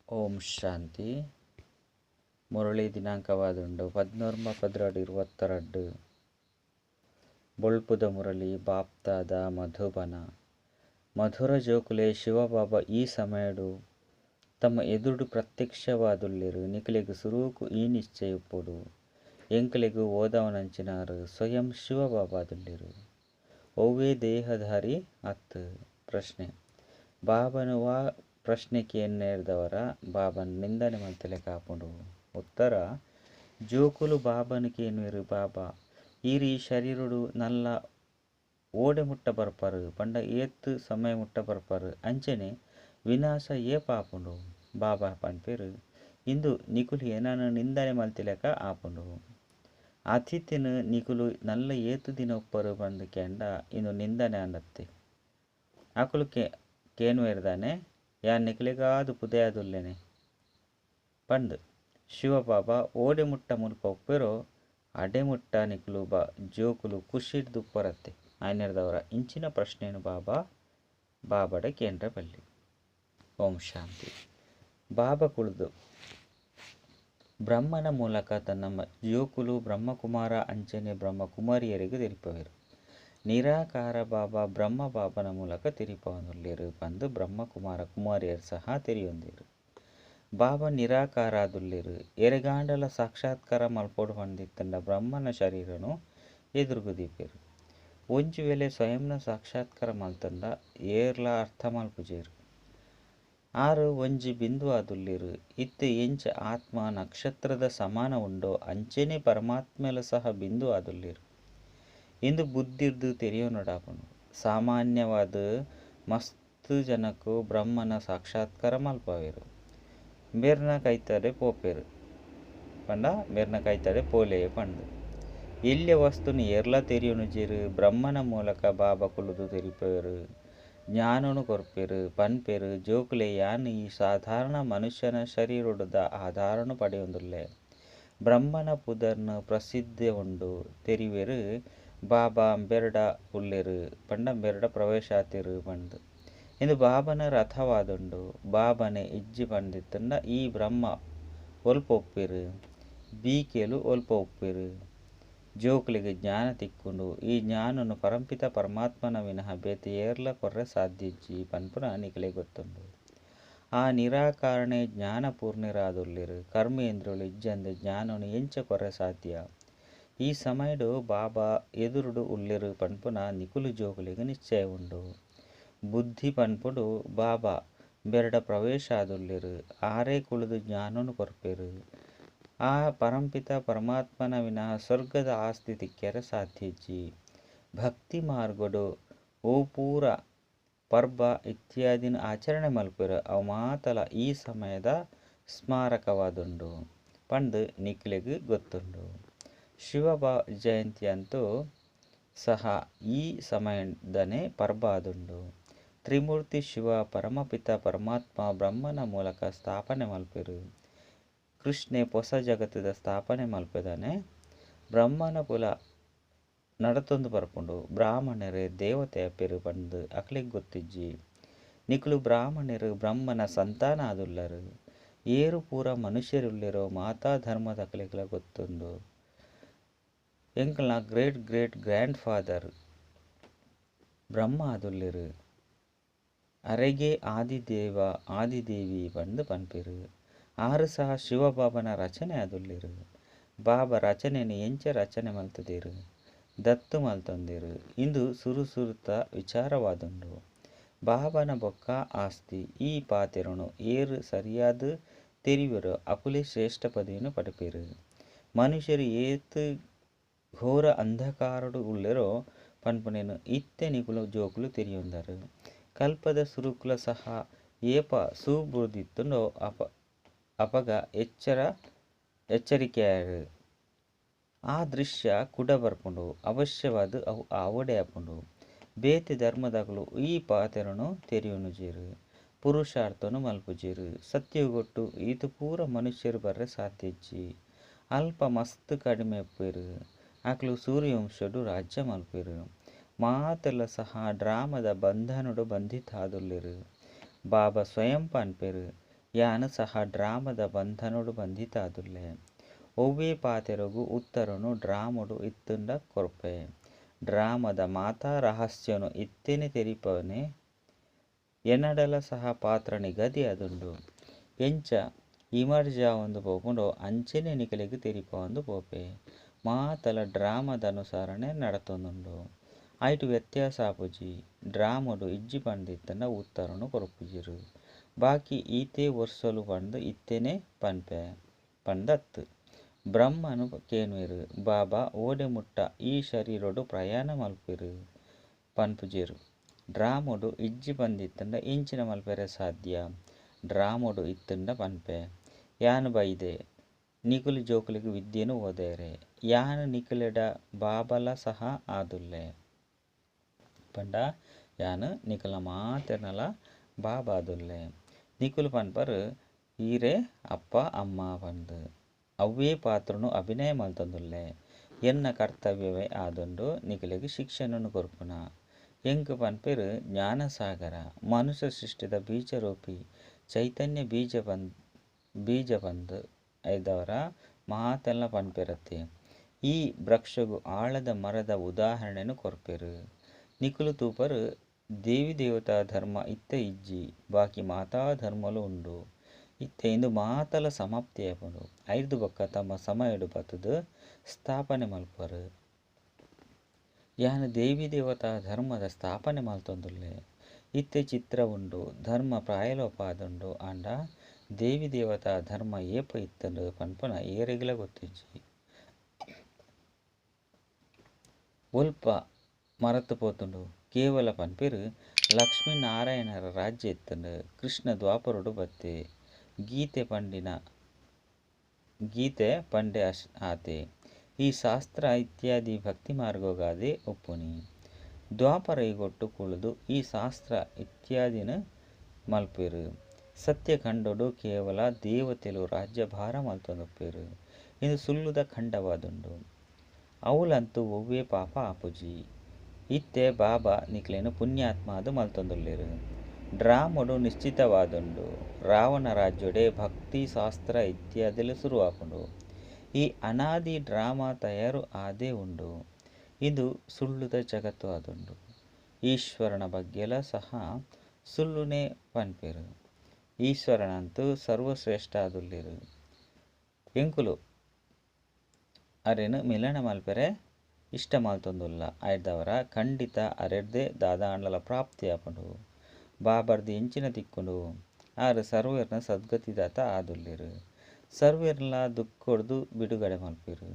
ಓಂ ಶಾಂತಿ. ಮುರಳಿ ದಿನಾಂಕವಾದುಂಡು 13-12-22. ಬೊಳ್ಪುದ ಮುರಳಿ, ಬಾಪ್ತಾದ, ಮಧುಬನ. ಮಧುರ ಜೋಕುಲೆ, ಶಿವಬಾಬಾ ಈ ಸಮಯಡು ತಮ್ಮ ಎದುರುಡು ಪ್ರತ್ಯಕ್ಷವಾದುಲ್ಲೆರ್. ನಿಕಲೆಗ್ ಸುರೂಕು ಈ ನಿಶ್ಚಯ ಉಪ್ಪೊಡು, ಎಂಕಲೆಗ್ ಓದವನಂಚಿನಾರ್ ಸ್ವಯಂ ಶಿವಬಾಬಾದುಲ್ಲೆರ್, ಒವ್ವೇ ದೇಹಧಾರಿ ಅತ್ತ್. ಪ್ರಶ್ನೆ ಬಾಬನು ವಾ ಪ್ರಶ್ನೆ ಕೇನ್ನೆರ್ದವರ ಬಾಬನ್ ನಿಂದನೆ ಮಲ್ತಿಲೆಕ ಆಪುಂಡು? ಉತ್ತರ, ಜೋಕುಲು ಬಾಬನ್ ಕೇನ್ವೆರ್, ಬಾಬಾ ಈರ್ ಈ ಶರೀರೊಡು ನಲ್ಲ ಓಡೆ ಮುಟ್ಟ ಬರ್ಪರ್ ಪಂಡ ಏತ್ ಸಮಯ ಮುಟ್ಟ ಬರ್ಪರ್? ಅಂಚನೆ ವಿನಾಶ ಏಪ ಆಪುಂಡು? ಬಾಬಾ ಪನ್ಪೆರ್, ಇಂದು ನಿಕುಲು ಎನನ್ ನಿಂದನೆ ಮಲ್ತಿಲೆಕ ಆಪುಂಡು. ಅತಿಥಿನ್ ನಿಕುಲು ನಲ್ಲ ಏತ್ ದಿನ ಉಪ್ಪರು ಪಂದ್ ಕೇಂಡ ಇಂದು ನಿಂದನೆ ಆಂಡತ್ತೆ. ಅಕುಲು ಕೇನ್ವೆರ್ ದಾನೆ, ಯಾನ್ ನಿಕಲೆಗಾದ್ ಪುದೆಯಾದುಲ್ಲೆನೆ ಪಂದ್. ಶಿವಬಾಬಾ ಓಡೆ ಮುಟ್ಟ ಮುಲ್ಪ ಉಪ್ಪೆರೋ ಅಡೆ ಮುಟ್ಟ ನಿಕುಲು ಬ ಜೋಕುಲು ಖುಷಿಡ್ದ್ ಉಪ್ಪರತ್ತೆ. ಆಯ್ನೆರ್ದವರ ಇಂಚಿನ ಪ್ರಶ್ನೆನ್ ಬಾಬಾ ಬಾಬಡ ಕೇಂದ್ರ ಬಲ್ಲಿ. ಓಂ ಶಾಂತಿ. ಬಾಬಾ ಕುಳ್ದು ಬ್ರಹ್ಮನ ಮೂಲಕ ತನ್ನ ಜೋಕುಲು ಬ್ರಹ್ಮಕುಮಾರ ಅಂಚನೆ ಬ್ರಹ್ಮಕುಮಾರಿಯರಿಗೆ ತೆರಿಪವೆರ್. ನಿರಾಕಾರ ಬಾಬಾ ಬ್ರಹ್ಮ ಬಾಬನ ಮೂಲಕ ತೆರಿಪಾವೊಂದುಲ್ಲೆರ್ ಪಂದ್ ಬ್ರಹ್ಮಕುಮಾರ ಕುಮಾರಿಯರ್ ಸಹ ತೆರಿಯೊಂದೆರ್. ಬಾಬಾ ನಿರಾಕಾರಾದುಲ್ಲೆರ್. ಎರೆಗಾಂಡಲ ಸಾಕ್ಷಾತ್ಕಾರ ಮಲ್ಪೊಡು ಪಂದಿತ್ತಂಡ ಬ್ರಹ್ಮನ ಶರೀರನು ಎದುರುಗು ದೀಪೆರ್. ಒಂಜಿ ವೇಳೆ ಸ್ವಯಂನ ಸಾಕ್ಷಾತ್ಕಾರ ಮಲ್ತಂಡ ಏರ್ಲ ಅರ್ಥ ಮಲ್ಪುಜೆರ್. ಆರ್ ಒಂಜಿ ಬಿಂದು ಆದುಲ್ಲೆರ್. ಇತ್ತೆ ಎಂಚ ಆತ್ಮ ನಕ್ಷತ್ರದ ಸಮಾನ ಉಂಡೋ ಅಂಚನೆ ಪರಮಾತ್ಮೆಲ ಸಹ ಬಿಂದು ಆದುಲ್ಲೆರ್. ಇಂದು ಬುದ್ಧಿರ್ದ್ ತೆರಿಯೊನೊಡಾಪುಂಡು. ಸಾಮಾನ್ಯವಾದ್ ಮಸ್ತ್ ಜನಕ್ ಬ್ರಹ್ಮನ ಸಾಕ್ಷಾತ್ಕಾರ ಮಲ್ಪವೆರ್. ಮೇರ್ನ ಕೈತಡೆ ಪೋಪೆರ್ ಪಂಡ ಮೇರ್ನ ಕೈತಡೆ ಪೋಲೆ ಪಂದ್. ಎಲ್ಯ ವಸ್ತುನು ಏರ್ಲ ತೆರಿಯೊನುಜೆರ್. ಬ್ರಹ್ಮನ ಮೂಲಕ ಬಾಬಾ ಕುಲ್ಲುದು ತೆರಿಪವೆರ್. ಜ್ಞಾನೊನು ಕೊರ್ಪೆರ್. ಪನ್ಪೆರ್, ಜೋಕುಲೆ ಯಾನ್ ಈ ಸಾಧಾರಣ ಮನುಷ್ಯನ ಶರೀರೊಡುದ ಆಧಾರನು ಪಡೆಯೊಂದುಲ್ಲೆ. ಬ್ರಹ್ಮನ ಪುದರ್ನ್ ಪ್ರಸಿದ್ಧ ಉಂಡು. ತೆರಿವೆರ್ ಬಾಬಾ ಅಂಬೆರ್ಡ ಉಲ್ಲೆರ್ ಪಂಡ ಅಂಬೆರ್ಡ ಪ್ರವೇಶ ಆತೆರ್ ಪಂದ್. ಇಂದು ಬಾಬನ ರಥವಾದುಂಡು. ಬಾಬನೆ ಇಜ್ಜಿ ಪಂದಿತ್ತಂಡ ಈ ಬ್ರಹ್ಮ ಒಲ್ಪ ಉಪ್ಪೆರ್? ಬೀಕೆಲು ಒಲ್ಪ ಉಪ್ಪೆರ್? ಜೋಕುಲೆಗ್ ಜ್ಞಾನ ತಿಕ್ಕುಂಡು. ಈ ಜ್ಞಾನೊನು ಪರಂಪಿತ ಪರಮಾತ್ಮನ ವಿನಃ ಬೇತೆ ಏರ್ಲ ಕೊರ್ರೆ ಸಾಧ್ಯ ಇಜ್ಜಿ ಪನ್ಪುನ ನಿಕಲೆಗ್ ಗೊತ್ತುಂಡು. ಆ ನಿರಾಕಾರಣೆ ಜ್ಞಾನ ಪೂರ್ಣರಾದುಲ್ಲೆರ್. ಕರ್ಮೇಂದ್ರಿಯೊಲು ಇಜ್ಜಂದೆ ಜ್ಞಾನೊನು ಎಂಚ ಕೊರ್ರೆ ಸಾಧ್ಯ? ಈ ಸಮಯಡ್ ಬಾಬಾ ಎದುರುಡು ಉಲ್ಲೆರ್ ಪನ್ಪುನ ನಿಕುಲು ಜೋಕುಲೆಗ್ ನಿಶ್ಚಯ ಉಂಡು. ಬುದ್ಧಿ ಪನ್ಪುಂಡು ಬಾಬಾ ಬೆರಡ ಪ್ರವೇಶ ಆದುಲ್ಲೆರ್, ಆರೇ ಕುಲ್ಲುದು ಜ್ಞಾನೊನು ಕೊರ್ಪೆರ್. ಆ ಪರಂಪಿತ ಪರಮಾತ್ಮನ ವಿನಃ ಸ್ವರ್ಗದ ಆಸ್ತಿ ತಿಕ್ಕೆರೆ ಸಾಧ್ಯ ಇಜ್ಜಿ. ಭಕ್ತಿ ಮಾರ್ಗಡು ಓ ಪೂರ ಪರ್ಬ ಇತ್ಯಾದಿನ ಆಚರಣೆ ಮಲ್ಪೆರ್, ಅವು ಮಾತಲ ಈ ಸಮಯದ ಸ್ಮಾರಕವಾದುಂಡು ಪಂದ್ ನಿಕ್ಲೆಗ್ ಗೊತ್ತುಂಡು. ಶಿವ ಜಯಂತಿ ಅಂತೂ ಸಹ ಈ ಸಮಯದನೇ ಪರ್ಬ ಆದುಂಡು. ತ್ರಿಮೂರ್ತಿ ಶಿವ ಪರಮಪಿತ ಪರಮಾತ್ಮ ಬ್ರಹ್ಮನ ಮೂಲಕ ಸ್ಥಾಪನೆ ಮಲ್ಪೆರ್. ಕೃಷ್ಣೆ ಪೊಸ ಜಗತ್ತದ ಸ್ಥಾಪನೆ ಮಲ್ಪೆದಾನೆ ಬ್ರಹ್ಮನ ಕುಲ ನಡತೊಂದು ಬರ್ಪುಂಡು. ಬ್ರಾಹ್ಮಣರೇ ದೇವತೆ ಆಪೆರ್ ಪಂದ್ ಅಕ್ಲೆಗ್ ಗೊತ್ತಿಜ್ಜಿ. ನಿಕುಲು ಬ್ರಾಹ್ಮಣರು ಬ್ರಹ್ಮನ ಸಂತಾನ ಆದುಲ್ಲರ್. ಏರು ಪೂರ ಮನುಷ್ಯರುಲ್ಲೆರೋ ಮಾತಾ ಧರ್ಮದಕ್ಲೆಗ್ಲ ಗೊತ್ತುಂಡು. ಎಂಕಲ್ನ great great grand father Brahma ಆದುಲ್ಲೆರ್. ಅರೆಗೆ ಆದಿದೇವ ಆದಿದೇವಿ ಪಂದ್ ಪನ್ಪೆರ್. ಆರು ಸಹ ಶಿವಬಾಬನ ರಚನೆ ಆದುಲ್ಲೆರ್. ಬಾಬಾ ರಚನೆನ್ ಎಂಚ ರಚನೆ ಮಲ್ತುದೆರ್? ದತ್ತು ಮಲ್ತೊಂದೆರ್. ಇಂದು ಸುರು ಸುರುತ ವಿಚಾರವಾದುಂಡು. ಬಾಬನ ಬೊಕ್ಕ ಆಸ್ತಿ ಈ ಪಾತೆರೊನು ಏರ್ ಸರಿಯಾದ್ ತೆರಿವೆರೋ ಅಕುಲೇ ಶ್ರೇಷ್ಠ ಪದವಿನ್ ಪಡೆಪೆರ್. ಮನುಷ್ಯರು ಏತ್ ಘೋರ ಅಂಧಕಾರಡು ಉಲ್ಲೆರೋ ಪನ್ಪುನೆನ್ ಇತ್ತೆ ನಿಕುಲು ಜೋಕುಲು ತೆರಿಯೊಂದರ್. ಕಲ್ಪದ ಸುರುಕುಲ ಸಹ ಏಪ ಸೂ ಬೂರ್ದಿತ್ತುಂಡೋ ಅಪಗ ಎಚ್ಚರಿಕೆಯಾಯೆರ್. ಆ ದೃಶ್ಯ ಕುಡ ಬರ್ಪುಂಡು. ಅವಶ್ಯವಾದ್ ಅವು ಆವೊಡೇ ಆಪುಂಡು. ಬೇತೆ ಧರ್ಮದಕುಲು ಈ ಪಾತೆರೊನು ತೆರಿಯೊನುಜೆರ್. ಪುರುಷಾರ್ಥನು ಮಲ್ಪುಜೆರ್. ಸತ್ಯಯುಗೊಟ್ಟು ಈತ್ ಪೂರ ಮನುಷ್ಯರು ಬರ್ರೆ ಸಾಧ್ಯ ಇಜ್ಜಿ. ಅಲ್ಪ ಮಸ್ತ್ ಕಡಿಮೆ ಉಪ್ಪೆರ್. ಅಕುಲು ಸೂರ್ಯವಂಶೊಡು ರಾಜ್ಯ ಮಲ್ಪೆರ್. ಮಾತೆರ್ಲ ಸಹ ಡ್ರಾಮದ ಬಂಧನೊಡು ಬಂಧಿತಾದುಲ್ಲೆರ್. ಬಾಬಾ ಸ್ವಯಂ ಪನ್ಪೆರ್, ಯಾನ್ ಸಹ ಡ್ರಾಮದ ಬಂಧನೊಡು ಬಂಧಿತ ಆದುಲ್ಲೆ. ಒವ್ವೇ ಪಾತೆರೊಗು ಉತ್ತರೊನು ಡ್ರಾಮೊಡು ಇತ್ತುಂಡ ಕೊರ್ಪೆ. ಡ್ರಾಮದ ಮಾತಾ ರಹಸ್ಯೊನು ಇತ್ತೆನೆ ತೆರಿಪಾವುನೆ. ಎನಡಲ ಸಹ ಪಾತ್ರ ನಿಗದಿ ಆದುಂಡು. ಎಂಚ ಇಮರ್ಜ್ ಆವೊಂದು ಪೋಪುಂಡೋ ಅಂಚನೆ ನಿಕಲೆಗ್ ತೆರಿಪಾವೊಂದು ಪೋಪೆ. ಮಾತಲ ಡ್ರಾಮದ ಅನುಸಾರನೆ ನಡತೊಂದುಂಡು. ಐಟ್ ವ್ಯತ್ಯಾಸ ಆಪುಜಿ. ಡ್ರಾಮೊಡು ಇಜ್ಜಿ ಪಂದ್ ಇತ್ತುಂಡ ಉತ್ತರನು ಕೊರ್ಪುಜೆರ್. ಬಾಕಿ ಈತೇ ವರ್ಸೊಲು ಪಂದ್ ಇತ್ತೆನೆ ಪನ್ಪೆ ಪಂದ್ ಅತ್ತ್. ಬ್ರಹ್ಮನು ಕೇನುವೆರ್ ಬಾಬಾ ಓಡೆ ಮುಟ್ಟ ಈ ಶರೀರೊಡು ಪ್ರಯಾಣ ಮಲ್ಪುವೆರ್ ಪನ್ಪುಜೆರ್. ಡ್ರಾಮೊಡು ಇಜ್ಜಿ ಪಂದ್ ಇತ್ತುಂಡ ಎಂಚಿನ ಮಲ್ಪೆರೆ ಸಾಧ್ಯ. ಡ್ರಾಮೊಡು ಇತ್ತುಂಡ ಪನ್ಪೆ. ಯಾನ್ ಬೈದೆ ನಿಕುಲು ಜೋಕುಲೆಗ್ ವಿದ್ಯೆನ್ ಓದಾಯೆರೆ. ಯಾನ್ ನಿಕಲೆಡ ಬಾಬಾಲ ಸಹ ಆದುಲ್ಲೆ. ಪಂಡ ಯಾನ್ ನಿಕಲ್ನ ಮಾತೆರ್ನಲ ಬಾಬಾ ಆದುಲ್ಲೆ. ನಿಕುಲು ಪನ್ಪರ್ ಈರೇ ಅಪ್ಪ ಅಮ್ಮ ಪಂದ್. ಅವ್ವೇ ಪಾತ್ರನು ಅಭಿನಯ ಮಲ್ತೊಂದುಲ್ಲೆ. ಎನ್ನ ಕರ್ತವ್ಯವೇ ಆದುಂಡು ನಿಕಲೆಗ್ ಶಿಕ್ಷಣನು ಕೊರ್ಪುನ. ಎಂಕ್ ಪನ್ಪೆರ್ ಜ್ಞಾನಸಾಗರ, ಮನುಷ್ಯ ಸೃಷ್ಟಿದ ಬೀಜರೂಪಿ ಚೈತನ್ಯ ಬೀಜ ಪಂದ್ ಬೀಜ ಪಂದ್ ಐದವರ ಮಾತೆಲ್ಲ ಪನ್ಪೆರತ್ತೆ. ಈ ವೃಕ್ಷಗ್ ಆಳದ ಮರದ ಉದಾಹರಣೆನ್ ಕೊರ್ಪೆರ್. ನಿಕುಲು ತೂಪರ್ ದೇವಿ ದೇವತಾ ಧರ್ಮ ಇತ್ತೆ ಇಜ್ಜಿ ಬಾಕಿ ಮಾತಾ ಧರ್ಮಲು ಉಂಡು. ಇತ್ತೆ ಇಂದು ಮಾತಲ ಸಮಾಪ್ತಿ ಆಪುಂಡು. ಐರ್ದ್ ಬೊಕ್ಕ ತಮ್ಮ ಸಮಯಡ್ ಬತ್ತುದು ಸ್ಥಾಪನೆ ಮಲ್ಪುವರ್. ಯಾನ್ ದೇವಿ ದೇವತಾ ಧರ್ಮದ ಸ್ಥಾಪನೆ ಮಲ್ತೊಂದುಲ್ಲೆ. ಇತ್ತೆ ಚಿತ್ರ ಉಂಡು ಧರ್ಮ ಪ್ರಾಯಲೋಪ ಆದುಂಡು ಆಂಡ ದೇವಿ ದೇವತಾ ಧರ್ಮ ಏಪ ಇತ್ತುಂಡು ಪನ್ಪುನ ಏರೆಗ್ಲ ಗೊತ್ತಿಜ್ಜಿ. ಒಲ್ಪ ಮರತ್ ಪೋತುಂಡು ಕೇವಲ ಪನ್ಪೆರ್ ಲಕ್ಷ್ಮೀ ನಾರಾಯಣರ ರಾಜ್ಯ ಇತ್ತುಂಡು ಕೃಷ್ಣ ದ್ವಾಪರಡು ಬತ್ತೆ ಗೀತೆ ಪಂಡಿನ ಗೀತೆ ಪಂಡೆ ಆತೆ. ಈ ಶಾಸ್ತ್ರ ಇತ್ಯಾದಿ ಭಕ್ತಿ ಮಾರ್ಗಗಾದೆ ಉಪ್ಪುನಿ. ದ್ವಾಪರ ಯುಗೊಟ್ಟು ಕುಳ್ಳುದು ಈ ಶಾಸ್ತ್ರ ಇತ್ಯಾದಿನ ಮಲ್ಪುವೆರ್. ಸತ್ಯಖಂಡೊಡು ಕೇವಲ ದೇವತೆಲು ರಾಜ್ಯಭಾರ ಮಲ್ತೊಂದುಪ್ಪೆರ್. ಇಂದು ಸುಳ್ಳುದ ಖಂಡವಾದುಂಡು. ಅವುಲಂತೂ ಒವ್ವೇ ಪಾಪ ಆಪುಜಿ. ಇತ್ತೆ ಬಾಬಾ ನಿಕ್ಲೆನ್ ಪುಣ್ಯಾತ್ಮ ಆದ್ ಮಲ್ತೊಂದುಲ್ಲೆರ್. ಡ್ರಾಮೊಡು ನಿಶ್ಚಿತವಾದುಂಡು. ರಾವಣ ರಾಜ್ಯೊಡೇ ಭಕ್ತಿ ಶಾಸ್ತ್ರ ಇತ್ಯಾದಿಲು ಸುರು ಆಪುಂಡು. ಈ ಅನಾದಿ ಡ್ರಾಮ ತಯಾರು ಆದೇ ಉಂಡು. ಇಂದು ಸುಳ್ಳುದ ಜಗತ್ತು ಆದುಂಡು. ಈಶ್ವರನ ಬಗ್ಗೆಲ ಸಹ ಸುಳ್ಳುನೇ ಪನ್ಪೆರ್. ಈಶ್ವರನಂತೂ ಸರ್ವಶ್ರೇಷ್ಠ ಆದುಲ್ಲೆರ್. ಎಂಕುಲು ಅರೆನ್ ಮಿಲನ ಮಲ್ಪೆರೆ ಇಷ್ಟ ಮಲ್ತೊಂದುಲ್ಲ. ಐರ್ದವರ ಖಂಡಿತ ಅರೆರ್ದೇ ದಾದಾಂಡಲ ಪ್ರಾಪ್ತಿ ಆಪುಂಡು. ಬಾಬರ್ದ್ ಎಂಚಿನ ತಿಕ್ಕುಂಡು. ಆರ್ ಸರ್ವೆರ್ನ ಸದ್ಗತಿದಾತ ಆದುಲ್ಲೆರ್. ಸರ್ವೆರ್ನ್ಲ ದುಃಖೊಡ್ದು ಬಿಡುಗಡೆ ಮಲ್ಪುವೆರ್.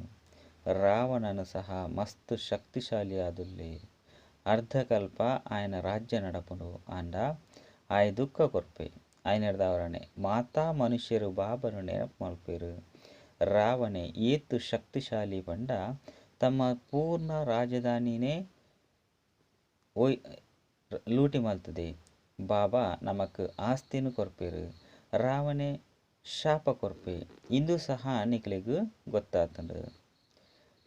ರಾವಣನ ಸಹ ಮಸ್ತ್ ಶಕ್ತಿಶಾಲಿ ಆದುಲ್ಲೆ. ಅರ್ಧಕಲ್ಪ ಆಯನ ರಾಜ್ಯ ನಡಪುಂಡು. ಆಂಡ ಆಯೆ ದುಃಖ ಕೊರ್ಪೆ. ಐನೆರ್ದಾವರನೆ ಮಾತಾ ಮನುಷ್ಯರು ಬಾಬನು ನೆನಪು ಮಲ್ಪುವೆರ್. ರಾವಣೆ ಏತ್ ಶಕ್ತಿಶಾಲಿ ಪಂಡ ತಮ್ಮ ಪೂರ್ಣ ರಾಜಧಾನಿನೇ ಲೂಟಿ ಮಲ್ತದೆ. ಬಾಬಾ ನಮಕ್ ಆಸ್ತಿನ್ ಕೊರ್ಪೆರ್. ರಾವಣೆ ಶಾಪ ಕೊರ್ಪೆ. ಇಂದು ಸಹ ನಿಕಲೆಗ್ ಗೊತ್ತಾತುಂಡು.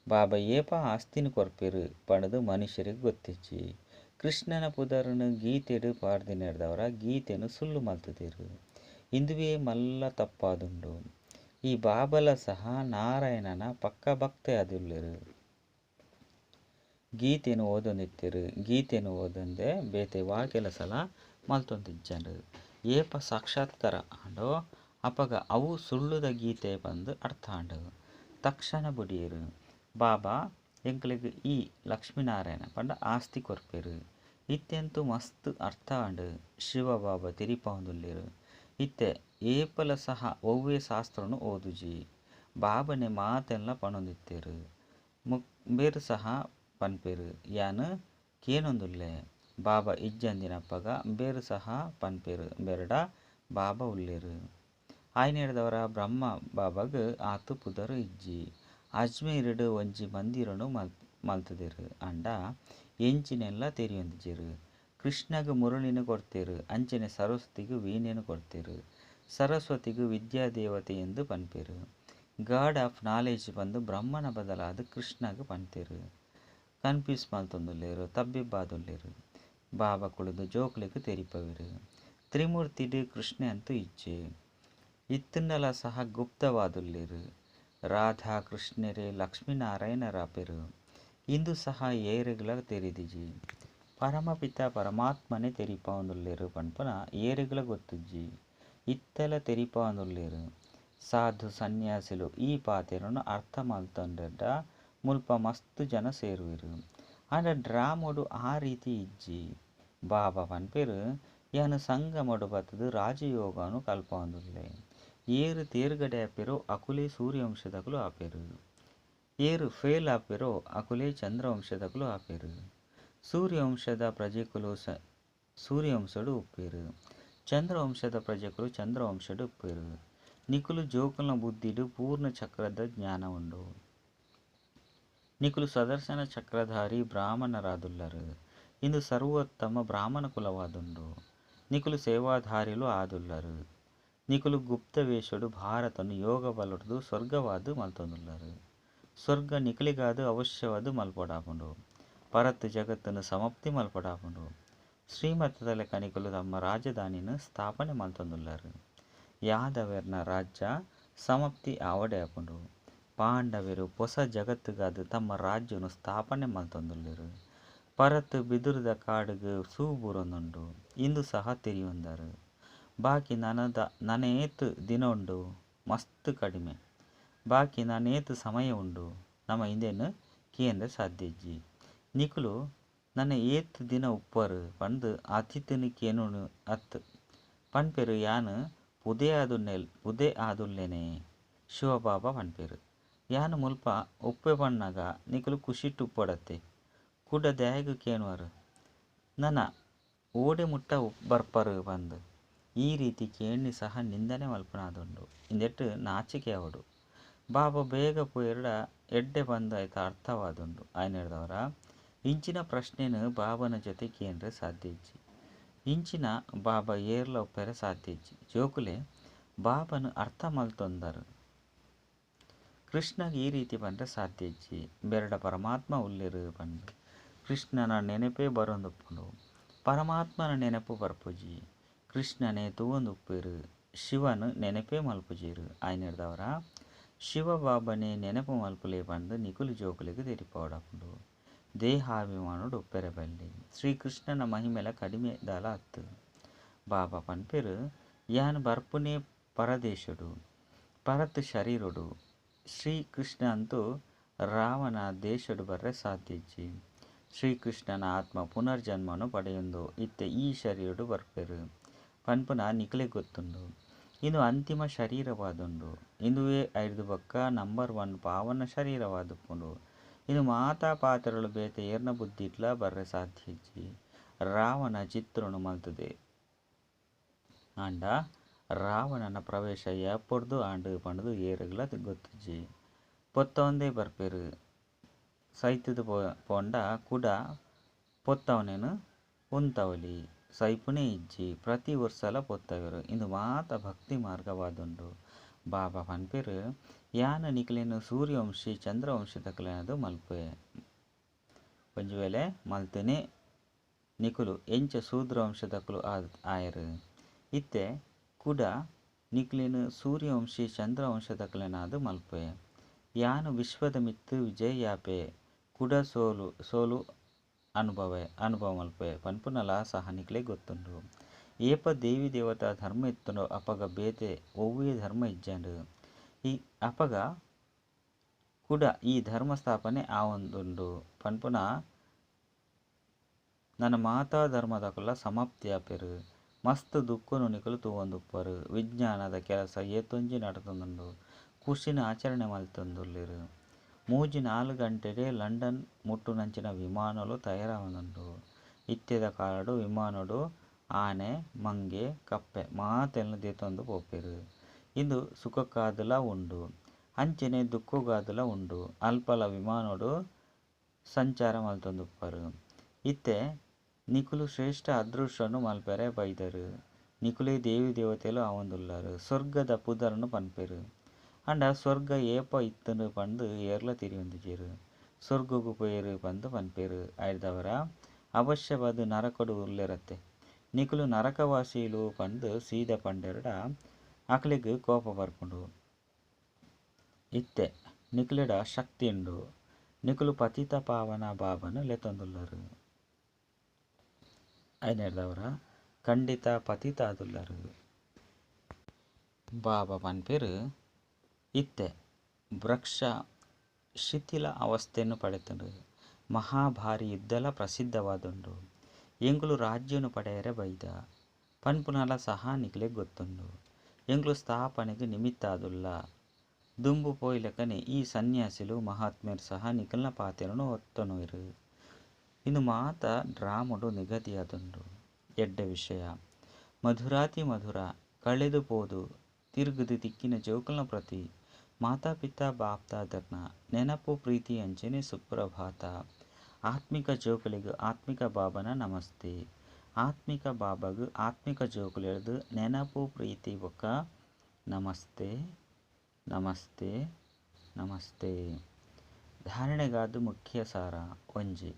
ಬಾಬಾ ಏಪ ಆಸ್ತಿನ್ ಕೊರ್ಪೆರ್ ಪಂಡುದು ಮನುಷ್ಯರಿಗೆ ಗೊತ್ತಿಜ್ಜಿ. ಕೃಷ್ಣನ ಪುದರ್ನ್ ಗೀತೆಡ್ ಪಾಡ್ದಿನೆರ್ದವರ ಗೀತೆನ್ ಸುಳ್ಳು ಮಲ್ತುದೆರ್. ಇಂದುವೇ ಮಲ್ಲ ತಪ್ಪಾದುಂಡು. ಈ ಬಾಬಲ ಸಹ ನಾರಾಯಣನ ಪಕ್ಕ ಭಕ್ತೆ ಆದುಲ್ಲೆರ್. ಗೀತೆನ್ ಓದೊಂದಿತ್ತೆರ್. ಗೀತೆನ್ ಓದಂದೆ ಬೇತೆ ವಾ ಕೆಲಸಲ ಮಲ್ತೊಂದಿಜ್ಜಂಡ್. ಏಪ ಸಾಕ್ಷಾತ್ಕಾರ ಆಂಡೋ ಅಪಗ ಅವು ಸುಳ್ಳುದ ಗೀತೆ ಪಂದ್ ಅರ್ಥ ಆಂಡ್. ತಕ್ಷಣ ಬುಡಿಯೆರ್. ಬಾಬಾ ಎಂಕ್ಲೆಗ್ ಈ ಲಕ್ಷ್ಮೀನಾರಾಯಣ ಪಂಡ ಆಸ್ತಿ ಕೊರ್ಪೆರ್. ಇತ್ತೆಂತೂ ಮಸ್ತ್ ಅರ್ಥ ಆಂಡ್. ಶಿವ ಬಾಬಾ ತೆರಿಪಾವೊಂದುಲ್ಲೆರ್. ಇತ್ತೆ ಏಪಲ ಸಹ ಒವ್ವೇ ಶಾಸ್ತ್ರನು ಓದುಜಿ. ಬಾಬನೆ ಮಾತೆಲ್ಲ ಪನೊಂದಿತ್ತೆರ್. ಬೇರ್ ಸಹ ಪನ್ಪೆರ್ ಯಾನ್ ಕೇನೊಂದುಲ್ಲೆ. ಬಾಬಾ ಇಜ್ಜಂದಿನಪಗ ಬೇರ್ ಸಹ ಪನ್ಪೆರ್ ಬೇರ್ಡ ಬಾಬಾ ಉಲ್ಲೆರ್. ಆಯ್ನೆರ್ದವರ ಬ್ರಹ್ಮ ಬಾಬಾಗ್ ಆತ್ ಪುದರ್ ಇಜ್ಜಿ. ಅಜ್ಮೀರ್ಡ್ ಒಂಜಿ ಮಂದಿರನು ಮಲ್ತುದೆರ್. ಆಂಡ ಎಂಚಿನೆಲ್ಲ ತೆರಿಯೊಂದಿಜ್ಜೆರ್. ಕೃಷ್ಣಗ್ ಮುರಳಿನ್ ಕೊರ್ತೆರ್. ಅಂಚನೆ ಸರಸ್ವತಿಗ್ ವೀಣೆನ್ ಕೊರ್ತೆರ್. ಸರಸ್ವತಿಗ್ ವಿದ್ಯಾದೇವತೆ ಎಂದು ಪನ್ಪೆರ್. ಗಾಡ್ ಆಫ್ ನಾಲೆಜ್ ಪಂದ್ ಬ್ರಹ್ಮನ ಬದಲಾದ್ ಕೃಷ್ಣಗ್ ಪನ್ತೆರ್. ಕನ್ಫ್ಯೂಸ್ ಮಲ್ತೊಂದುಲ್ಲೆರ್, ತಬ್ಬಿಬ್ಬಾದುಲ್ಲೆರ್. ಬಾಬಾ ಕುಳ್ಳುದು ಜೋಕುಲೆಗ್ ತೆರಿಪಾವೆರ್. ತ್ರಿಮೂರ್ತಿಡ್ ಕೃಷ್ಣೆ ಅಂತೂ ಇಜ್ಜೆ. ಇತ್ತುಂಡಲ ಸಹ ಗುಪ್ತವಾದುಲ್ಲೆರ್. ರಾಧಾ ಕೃಷ್ಣೆರೇ ಲಕ್ಷ್ಮೀ ನಾರಾಯಣರಾಪೆರ್. ಇಂದು ಸಹ ಏರೆಗ್ಲಾ ತೆರಿದಿಜಿ. ಪರಮಪಿತ ಪರಮಾತ್ಮನೇ ತೆರಿಪಾವೊಂದುಲ್ಲೆರ್ ಪನ್ಪುನ ಏರೆಗ್ಲಾ ಗೊತ್ತುಜ್ಜಿ. ಇತ್ತೆಲ ತೆರಿಪಾವೊಂದುಲ್ಲೆರ್. ಸಾಧು ಸನ್ಯಾಸಿಲು ಈ ಪಾತೆರೊನು ಅರ್ಥ ಮಲ್ತೊಂಡೆರ್ಡ ಮುಲ್ಪ ಮಸ್ತ್ ಜನ ಸೇರುವೆರ್. ಆಂಡ ಡ್ರಾಮೊಡು ಆ ರೀತಿ ಇಜ್ಜಿ. ಬಾಬಾ ಪನ್ಪೆರ್, ಯಾನ್ ಸಂಗಮಡ್ ಬತ್ತುದು ರಾಜಯೋಗನು ಕಲ್ಪಾವೊಂದುಲ್ಲೆ. ಏರ್ ತೇರ್ಗಡೆ ಆಪೆರೋ ಅಕುಲೇ ಸೂರ್ಯವಂಶದಕುಲು ಆಪೆರ್. ಏರ್ ಫೇಲ್ ಆಪೆರೋ ಅಕುಲೇ ಚಂದ್ರವಂಶದಕುಲು ಆಪೆರ್. ಸೂರ್ಯವಂಶದ ಪ್ರಜೆಕುಲು ಸೂರ್ಯವಂಶಡು ಉಪ್ಪುವೆರ್. ಚಂದ್ರವಂಶದ ಪ್ರಜೆಕುಲು ಚಂದ್ರವಂಶಡ್ ಉಪ್ಪುವೆರ್. ನಿಕುಲು ಜೋಕುಲ್ನ ಬುದ್ಧಿಡ್ ಪೂರ್ಣ ಚಕ್ರದ ಜ್ಞಾನ ಉಂಡು. ನಿಕುಲು ಸ್ವದರ್ಶನ ಚಕ್ರಧಾರಿ ಬ್ರಾಹ್ಮಣರಾದುಲ್ಲರ್. ಇಂದು ಸರ್ವೋತ್ತಮ ಬ್ರಾಹ್ಮಣ ಕುಲವಾದುಂಡು. ನಿಕುಲು ಸೇವಾಧಾರಿಲು ಆದುಲ್ಲರ್. ನಿಕುಲು ಗುಪ್ತ ವೇಷಡ್ ಭಾರತನು ಯೋಗಬಲರ್ದು ಸ್ವರ್ಗವಾದ್ ಮಲ್ತೊಂದುಲ್ಲರ್. ಸ್ವರ್ಗ ನಿಕುಲೆಗಾದ್ ಅವಶ್ಯವಾದ್ ಮಲ್ಪೊಡಾಪುಂಡು. ಪರತ್ ಜಗತ್ತುನು ಸಮಾಪ್ತಿ ಮಲ್ಪೊಡಾಪುಂಡು. ಶ್ರೀಮತದ ನಿಕುಲು ತಮ್ಮ ರಾಜಧಾನಿನ್ ಸ್ಥಾಪನೆ ಮಲ್ತೊಂದುಲ್ಲರ್. ಯಾದವೆರ್ನ ರಾಜ್ಯ ಸಮಾಪ್ತಿ ಆವಡೆ ಆಪುಂಡು. ಪಾಂಡವೆರು ಪೊಸ ಜಗತ್ತುಗಾದ್ ತಮ್ಮ ರಾಜ್ಯನು ಸ್ಥಾಪನೆ ಮಲ್ತೊಂದುಲ್ಲೆರ್. ಪರತ್ ಬಿದುರುದ ಕಾಡುಗ್ ಸೂ ಬೂರೊಂದುಂಡು. ಇಂದು ಸಹ ತೆರಿಯೊಂದರ್. ಬಾಕಿ ನನಏತ್ ದಿನ ಉಂಡು? ಮಸ್ತ್ ಕಡಿಮೆ. ಬಾಕಿ ನನಏತ್ ಸಮಯ ಉಂಡು? ನಮ ಇಂದೆನ್ ಕೇಂಡ್ರೆ ಸಾಧ್ಯ ಇಜ್ಜಿ. ನಿಕುಲು ನನ ಏತ್ ದಿನ ಉಪ್ಪರ್ ಪಂದ್ ಅತಿಥಿನ್ ಕೇನುನಿ ಅತ್ತ್. ಪನ್ಪೆರ್ ಯಾನ್ ಪುದೆ ಆದುಲ್ಲೆನೆ. ಶಿವಬಾಬಾ ಪನ್ಪೆರ್, ಯಾನ್ ಮುಲ್ಪ ಉಪ್ಪೆ ಪನ್ನಗ ನಿಕುಲು ಖುಷಿಟ್ ಉಪ್ಪೊಡತ್ತೆ. ಕುಡ ದಾಯೆಗ್ ಕೇನುವರ್ ನನ ಓಡೆ ಮುಟ್ಟ ಬರ್ಪರ್ ಪಂದ್. ಈ ರೀತಿ ಕೇನಿ ಸಹ ನಿಂದನೆ ಮಲ್ಪುನ ಆದುಂಡು. ಇಂದೆಟ್ ನಾಚಿಕೆ ಆವೊಡು. ಬಾಬಾ ಬೇಗ ಪೋಯೆರ್ಡ ಎಡ್ಡೆ ಪಂದ್ ಐತ ಅರ್ಥವಾದುಂಡು. ಆಯನರ್ದವರ ಇಂಚಿನ ಪ್ರಶ್ನೆನ್ ಬಾಬಾನ ಜೊತೆ ಕೇಂಡ್ರೆ ಸಾಧ್ಯ ಇಜ್ಜಿ. ಇಂಚಿನ ಬಾಬಾ ಏರ್ಲ ಉಪ್ಪೆರೆ ಸಾಧ್ಯ ಇಜ್ಜಿ. ಜೋಕುಲೆ ಬಾಬಾನ ಅರ್ಥ ಮಲ್ತೊಂದರ್. ಕೃಷ್ಣಗ್ ಈ ರೀತಿ ಪಂಡ್ರೆ ಸಾಧ್ಯ ಇಜ್ಜಿ. ಬೆರಡ ಪರಮಾತ್ಮ ಉಲ್ಲೆರ್ ಪಂದ್. ಕೃಷ್ಣನ ನೆನಪೇ ಬರೊಂದುಪ್ಪುಂಡು. ಪರಮಾತ್ಮನ ನೆನಪು ಬರ್ಪುಜಿ. ಕೃಷ್ಣನೇ ತೂವೊಂದುಪ್ಪೆರ್. ಶಿವನ್ ನೆನಪೇ ಮಲ್ಪುಜೆರ್. ಆಯನರ್ದವರ ಶಿವ ಬಾಬಾನೇ ನೆನಪು ಮಲ್ಪುಲೆ ಪಂದ್ ನಿಕುಲು ಜೋಕುಲೆಗ್ ತೆರಿಪಾವೊಡಾಪುಂಡು. ದೇಹಾಭಿಮಾನೊಡು ಉಪ್ಪೆರೆ ಬಲ್ಲಿ. ಶ್ರೀಕೃಷ್ಣನ ಮಹಿಮೆಲ ಕಡಿಮೆ ದಾಲ ಅತ್ತ್. ಬಾಬಾ ಪನ್ಪೆರ್, ಯಾನ್ ಬರ್ಪುನೇ ಪರದೇಶಡು ಪರತ್ ಶರೀರಡು. ಶ್ರೀಕೃಷ್ಣ ಅಂತೂ ರಾವಣ ದೇಶಡು ಬರ್ರೆ ಸಾಧ್ಯ ಇಜ್ಜಿ. ಶ್ರೀಕೃಷ್ಣನ ಆತ್ಮ ಪುನರ್ಜನ್ಮನು ಪಡೆಯೊಂದು ಇತ್ತೆ ಈ ಶರೀರಡು ಬರ್ಪೆರ್ ಪನ್ಪುನ ನಿಕುಲೆಗ್ ಗೊತ್ತುಂಡು. ಇಂದು ಅಂತಿಮ ಶರೀರವಾದುಂಡು. ಇಂದುವೇ ಐರ್ದ್ ಬೊಕ್ಕ ನಂಬರ್ 1 ಪಾವನ ಶರೀರವಾದುಪ್ಪುಂಡು. ಇಂದು ಮಾತಾ ಪಾತ್ರಗಳು ಬೇತೆ ಏರ್ನ ಬುದ್ಧಿಡ್ಲ ಬರ್ರೆ ಸಾಧ್ಯ ಇಜ್ಜಿ. ರಾವಣ ಚಿತ್ರನು ಮಲ್ತುದೆ. ಆಂಡ ರಾವಣನ ಪ್ರವೇಶ ಏಪೊರ್ದು ಆಂಡ್ ಪಂಡುದು ಏರೆಗ್ಲಾ ಗೊತ್ತುಜ್ಜಿ. ಪೊತ್ತವೊಂದೇ ಬರ್ಪೆರ್. ಸೈತುದು ಪೋಂಡ ಕುಡ ಪೊತ್ತವನೇನು ಉಂತವಲಿ. ಸೈಪುನೇ ಇಜ್ಜಿ. ಪ್ರತಿ ವರ್ಷಲ ಪೊತ್ತವೆರ್. ಇಂದು ಮಾತ ಭಕ್ತಿ ಮಾರ್ಗವಾದುಂಡು. ಬಾಬಾ ಪನ್ಪೆರ್, ಯಾನ್ ನಿಕುಲೆನ್ ಸೂರ್ಯವಂಶಿ ಚಂದ್ರವಂಶದಕುಲೆನಾದ್ ಮಲ್ಪೆ. ಒಂಜಿ ವೇಳೆ ಮಲ್ತನೆ ನಿಕುಲು ಎಂಚ ಶೂದ್ರವಂಶದಕುಲು ಆಯೆರ್. ಇತ್ತೆ ಕುಡ ನಿಕುಲೆನ್ ಸೂರ್ಯವಂಶಿ ಚಂದ್ರವಂಶದಕುಲೆನಾದ್ ಮಲ್ಪೆ. ಯಾನ್ ವಿಶ್ವದ ಮಿತ್ತ್ ವಿಜಯಾಪೆ ಕುಡ ಸೋಲು ಅನುಭವ ಮಲ್ಪೆ ಪನ್ಪುನಲ ಸಹ ನಿಕುಲೆಗ್ ಗೊತ್ತುಂಡು. ಏಪ ದೇವಿ ದೇವತಾ ಧರ್ಮ ಇತ್ತುಂಡೋ ಅಪಗ ಬೇತೆ ಒವ್ವೇ ಧರ್ಮ ಇಜ್ಜಂಡ್. ಈ ಅಪಗ ಕುಡ ಈ ಧರ್ಮ ಸ್ಥಾಪನೆ ಆವೊಂದುಂಡು ಪನ್ಪುನ ನನ ಮಾತಾ ಧರ್ಮದಕುಲ ಸಮಾಪ್ತಿ ಆಪೆರ್. ಮಸ್ತ್ ದುಃಖನು ನಿಕುಲು ತೂವೊಂದುಪ್ಪರ್. ವಿಜ್ಞಾನದ ಕೆಲಸ ಏತೊಂಜಿ ನಡತೊಂದುಂಡು. ಖುಷಿನ ಆಚರಣೆ ಮಲ್ತೊಂದುಲ್ಲೆರ್. 3-4 ಗಂಟೆಡೇ ಲಂಡನ್ ಮುಟ್ಟುನಂಚಿನ ವಿಮಾನಲು ತಯಾರಾವೊಂದುಂಡು. ಇತ್ತೆದ ಕಾಲಡು ವಿಮಾನಡು ಆನೆ ಮಂಗೆ ಕಪ್ಪೆ ಮಾತೆಲ್ನ ದೆತೊಂದು ಪೋಪೆರ್. ಇಂದು ಸುಖಕ್ಕಾದಲ ಉಂಡು ಅಂಚನೆ ದುಃಖಗಾದಲ ಉಂಡು. ಅಲ್ಪಲ ವಿಮಾನಡು ಸಂಚಾರ ಮಲ್ತೊಂದುಪ್ಪರ್. ಇತ್ತೆ ನಿಕುಲು ಶ್ರೇಷ್ಠ ಅದೃಷ್ಟನು ಮಲ್ಪೆರೆ ಬೈದರ್. ನಿಕುಲೇ ದೇವಿ ದೇವತೆಲು ಆವೊಂದುಲ್ಲರ್. ಸ್ವರ್ಗದ ಪುದರ್ನ್ ಪನ್ಪೆರ್. ಆಂಡ ಸ್ವರ್ಗ ಏಪ ಇತ್ತುಂಡು ಪಂದ್ ಏರ್ಲ ತೆರಿಯೊಂದಿಜೆರ್. ಸ್ವರ್ಗಗ್ ಪೋಯೆರ್ ಪಂದ್ ಪನ್ಪೆರ್. ಐರ್ದವರ ಅವಶ್ಯವಾದ್ ನರಕಡು ಉಲ್ಲೆರತ್ತೆ. ನಿಕುಲು ನರಕವಾಸಿಲು ಪಂದ್ ಸೀದಾ ಪಂಡೆರ್ಡ ಅಕ್ಲೆಗ್ ಕೋಪ ಬರ್ಪುಂಡು. ಇತ್ತೆ ನಿಕುಲೆಡ ಶಕ್ತಿ ಉಂಡು. ನಿಕುಲು ಪತಿತ ಪಾವನ ಬಾಬಾನ ಲೆತ್ತೊಂದುಲ್ಲರು. ಐನೆರ್ದವರ ಖಂಡಿತ ಪತಿತ ಆದುಲ್ಲರು. ಬಾಬಾ ಪನ್ಪೆರ್ ಇತ್ತೆ ವೃಕ್ಷ ಶಿಥಿಲ ಅವಸ್ಥೆನ್ ಪಡೆತುಂಡು. ಮಹಾಭಾರಿ ಯುದ್ಧಲ ಪ್ರಸಿದ್ಧವಾದುಂಡು. ಎಂಕುಲು ರಾಜ್ಯನು ಪಡೆಯೆರೆ ಬೈದ ಪನ್ಪುನಲ ಸಹ ನಿಕಲೆಗ್ ಗೊತ್ತುಂಡು. ಎಂಕುಲು ಸ್ಥಾಪನೆಗ್ ನಿಮಿತ್ತ ಆದುಲ್ಲ. ದುಂಬು ಪೋಯಿಲೆಕನೆ ಈ ಸನ್ಯಾಸಿಲು, ಮಹಾತ್ಮೆರ್ ಸಹ ನಿಕಲ್ನ ಪಾತೆರೊನು ಒತ್ತೊನುವೆರ್. ಇಂದು ಮಾತ ಡ್ರಾಮಡ್ ನಿಗದಿಯಾದುಂಡು. ಎಡ್ಡೆ ವಿಷಯ. ಮಧುರಾತಿ ಮಧುರ, ಕಳೆದು ಪೋದು ತಿರುಗುದು ತಿಕ್ಕಿನ ಜೋಕುಲ್ನ ಪ್ರತಿ ಮಾತಾ-ಪಿತಾ ಬಾಪ್ದಾದೆರ್ನ ನೆನಪು ಪ್ರೀತಿ ಅಂಚನೆ ಸುಪ್ರಭಾತ. ಆತ್ಮಿಕ ಜೋಕುಲೆಗ್ ಆತ್ಮಿಕ ಬಾಬನ ನಮಸ್ತೆ. ಆತ್ಮಿಕ ಬಾಬಾಗ್ ಆತ್ಮಿಕ ಜೋಕುಲೆಡ್ದ್ ನೆನಪು ಪ್ರೀತಿ ಬೊಕ ನಮಸ್ತೆ ನಮಸ್ತೆ ನಮಸ್ತೆ. ಧಾರಣೆಗಾದ್ ಮುಖ್ಯ ಸಾರ ಒಂಜಿ.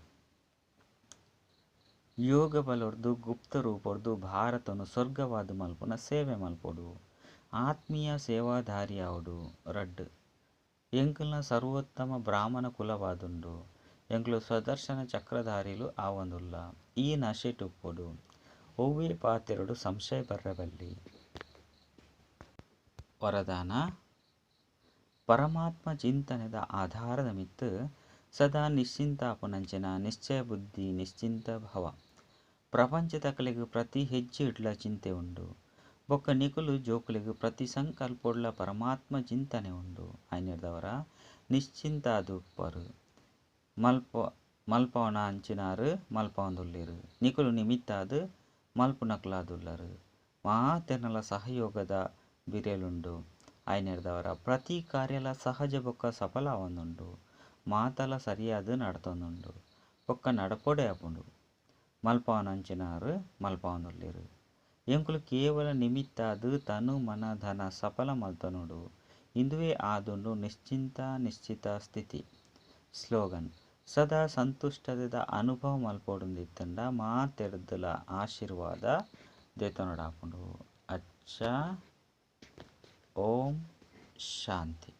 ಯೋಗ ಬಲೊರ್ದು ಗುಪ್ತ ರೂಪೊರ್ದು ಭಾರತನ್ ಸ್ವರ್ಗವಾದ್ ಮಲ್ಪುನ ಸೇವೆ ಮಲ್ಪೊಡು. ಆತ್ಮೀಯ ಸೇವಾಧಾರಿ ಆವೊಡು. ರಡ್ಡ್. ಎಂಕಲ್ನ ಸರ್ವೋತ್ತಮ ಬ್ರಾಹ್ಮಣ ಕುಲವಾದುಂಡು. ಎಂಕುಲು ಸ್ವದರ್ಶನ ಚಕ್ರಧಾರಿಲು ಆವೊಂದುಲ್ಲ. ಈ ನಶೆಟ್ ಉಪ್ಪೊಡು. ಒವ್ವೇ ಪಾತೆರಡ್ ಸಂಶಯ ಬರ್ರೆ ಬಲ್ಲಿ. ವರದಾನ, ಪರಮಾತ್ಮ ಚಿಂತನೆದ ಆಧಾರದ ಮಿತ್ತ್ ಸದಾ ನಿಶ್ಚಿಂತಾಪುನಂಚಿನ ನಿಶ್ಚಯ ಬುದ್ಧಿ ನಿಶ್ಚಿಂತ ಭವ. ಪ್ರಪಂಚದಕಲೆಗ್ ಪ್ರತಿ ಹೆಜ್ಜೆಡ್ಲಾ ಚಿಂತೆ ಉಂಡು. ಬೊಕ್ಕ ನಿಕುಲು ಜೋಕುಲೆಗ್ ಪ್ರತಿ ಸಂಕಲ್ಪಡ್ಲಾ ಪರಮಾತ್ಮ ಚಿಂತನೆ ಉಂಡು. ಐನೆರ್ದಾವರ ನಿಶ್ಚಿಂತ ಆದ್ ಉಪ್ಪರು. ಮಲ್ಪ ಮಲ್ಪವನ ಅಂಚಿನಾರ್ ಮಲ್ಪವೊಂದುಲ್ಲೆರ್. ನಿಕುಲು ನಿಮಿತ್ತಾದ್ ಮಲ್ಪುನಕುಲಾದುಲ್ಲರ್. ಮಾತೆರ್ನಲ ಸಹಯೋಗದ ಬಿರೆಲುಂಡು. ಐನೆರ್ದಾವರ ಪ್ರತಿ ಕಾರ್ಯಲ ಸಹಜ ಬೊಕ್ಕ ಸಫಲ ಆವೊಂದುಂಡು. ಮಾತಲ ಸರಿಯಾದ್ ನಡತೊಂದುಂಡು. ಬೊಕ್ಕ ನಡಪೊಡೆ ಆಪುಂಡು. ಮಲ್ಪವನಂಚಿನಾರ್ ಮಲ್ಪವೊಂದುಲ್ಲೆರ್. ಎಂಕುಲು ಕೇವಲ ನಿಮಿತ್ತಾದ್ ತನು ಮನ ಧನ ಸಫಲ ಮಲ್ತೊನೊಡು. ಇಂದುವೇ ಆದುಂಡು ನಿಶ್ಚಿಂತ ನಿಶ್ಚಿತ ಸ್ಥಿತಿ. ಸ್ಲೋಗನ್, ಸದಾ ಸಂತುಷ್ಟತೆದ ಅನುಭವ ಮಲ್ಪೊಡುಂದಿತ್ತುಂಡ ಮಾತೆಡ್ದಲ ಆಶೀರ್ವಾದ ದೆತೊನೊಡಾಪುಂಡು. ಅಚ್ಚಾ. ಓಂ ಶಾಂತಿ.